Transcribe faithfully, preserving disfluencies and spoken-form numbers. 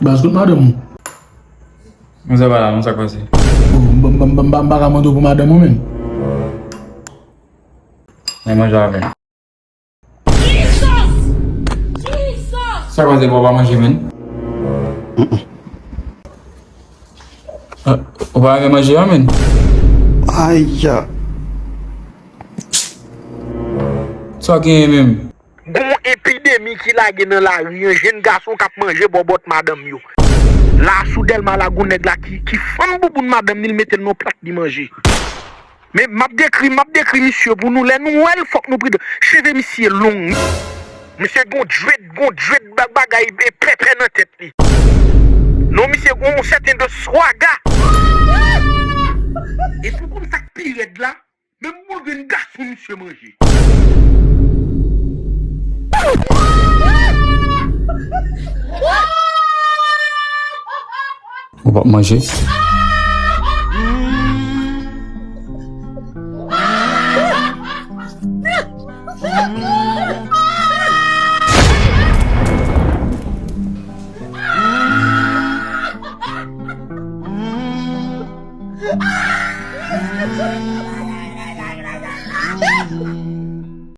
Baz, kot madanm ou? Mwen sa pa la, mwen sa k pase. Oh, m, m, m, m, m pa ka mande w pou madanm ou menm. Men manje avè m. Sa k pase, bò, pa manje, menn? Ah, ou pa renmen manje a, menn? Aya. Sa w genyen menm? Gon epidemi ki lage nan lari an, jenn gason k ap manje bòbòt madanm yo. La sou Dèlma la, gon nèg la ki, ki fann bouboun madanm ni, l mete l nan plat li manje. Men m ap dekri, m ap dekri misye pou nou. Lè nou wè l, fòk nou pridan. Cheve misye long, wi. Misye gon dread, gon dread, ba-, bagay, e pèpè nan tèt li. Non, misye gon yon sèten de swaga. E pou konn sa k pi rèd la, menm boul grenn gason misye manje. Ou p ap manje?